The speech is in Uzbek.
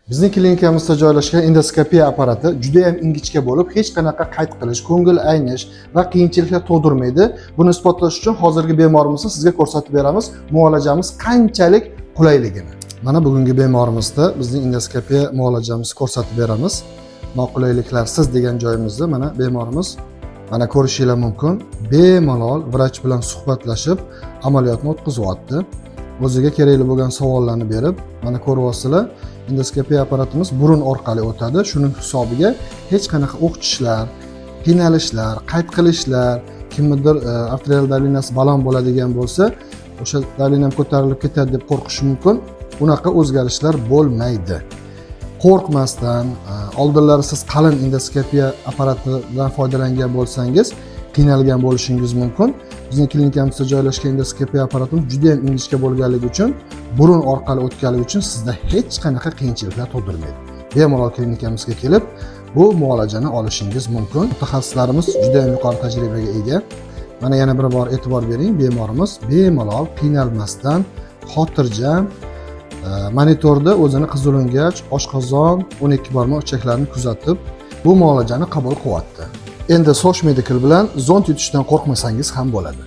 Bizning klinikamizda joylashgan endoskopiya apparati juda ham ingichka bo'lib, hech qanaqa qayt qilish, ko'ngil aynish va qiyinchiliklar tug'dirmaydi. Buni isbotlash uchun hozirgi bemorimizni sizga ko'rsatib beramiz, muolajamiz qanchalik qulayligini. Mana bugungi bemorimizda bizning endoskopiya muolajamizni ko'rsatib beramiz. Noqulayliklarsiz degan joyimizda mana bemorimiz, mana ko'rishinglar mumkin, bemalol vrach bilan suhbatlashib amaliyotni o'tkazyapti. O'ziga kerakli bo'lgan savollarni berib, mana ko'ryapsizlar, endoskopiya apparatimiz burun orqali o'tadi. Shuning hisobiga hech qanaqa o'qitishlar, qiynalishlar, qayt qilishlar, kimnidir arterial давления si baland bo'ladigan bo'lsa, o'sha давление ham ko'tarilib ketadi deb qo'rqishi mumkin. Unaqa o'zgarishlar bo'lmaydi. Qo'rqmasdan, oldinlari siz qalin endoskopiya apparatidan foydalangan bo'lsangiz, qiynalgan bo'lishingiz mumkin. Bizning klinikamizda joylashgan endoskopiya apparatimiz juda ham ingichka bo'lganligi uchun, burun orqali o'tganligi uchun sizda hech qanaqa qiyinchiliklar tug'dirmaydi. Bemalol klinikamizga kelib bu muolajani olishingiz mumkin. Mutaxassislarimiz juda ham yuqori tajribaga ega. Mana yana bir bor e'tibor bering, bemorimiz bemalol qiynalmasdan, xotirjam monitorda o'zini qizilo'ngach, oshqozon, 12 barmoq ichaklarini kuzatib, bu muolajani qabul qilyapti. Endi Sosh Medical bilan zond yutishdan qo'rqmasangiz ham bo'ladi.